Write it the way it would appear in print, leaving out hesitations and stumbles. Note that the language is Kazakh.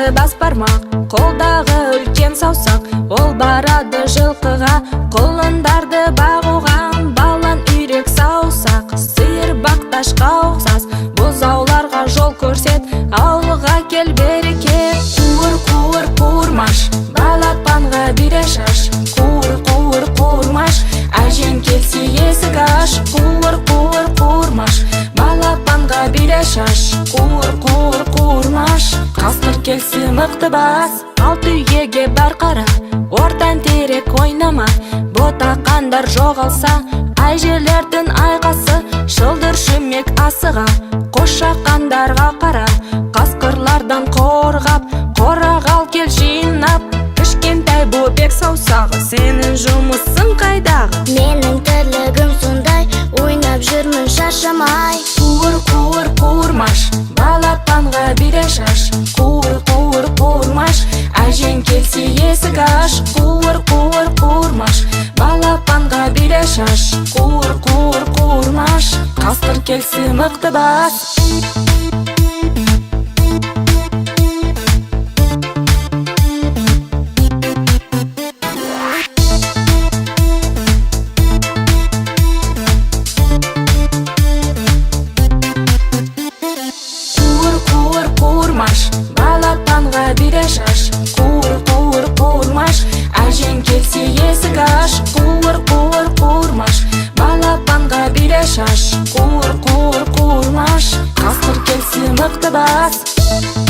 Жеті бас бармақ, қолдағы үлкен саусақ. Ол барады жылқыға, құлындарды бағуға. Балан үйрек саусақ, сиыр бақташқа ұқсас. Бұзауларға жол көрсет, ауылға кел береке. Қуыр, қуыр, қуырмаш, балапанға бидай шаш. Қуыр, қуыр, қуырмаш, әжең келсе есік аш. Қуыр, қуыр, қуырмаш, балапанға бидай шаш. Қуыр, қуыр, қуырмаш, қасқыр келсе мықты бас. Алты үйге бар қара, ортан терек ойнама. Ботақандар жоғалса, әжелердің айқасы. Шылдыр шүмек асыға, қошақандарға қара. Қасқырлардан қорғап, қораға ал кел жинап. Кішкентай бөбек саусағы, сенің жұмысың қайдағы? Менің тірлігім сондай, ойнап жүрмін шаршамай. Қуыр, қуыр, қуырмаш, балапанға бидай шаш. Қуыр, қуыр, қуырмаш, әжең келсе есік аш. Қуыр, қуыр, қуырмаш, балапанға бидай шаш. Қуыр, қуыр, қуырмаш, қасқыр келсе мықты бас. Қуыр, қуыр, қуырмаш, балапанға бидай шаш. Қуыр, қуыр, қуырмаш, әжең келсе есік аш. Қуыр, қуыр, қуырмаш, балапанға бидай шаш. Қуыр, қуыр, қуырмаш, қасқыр келсе мықты бас.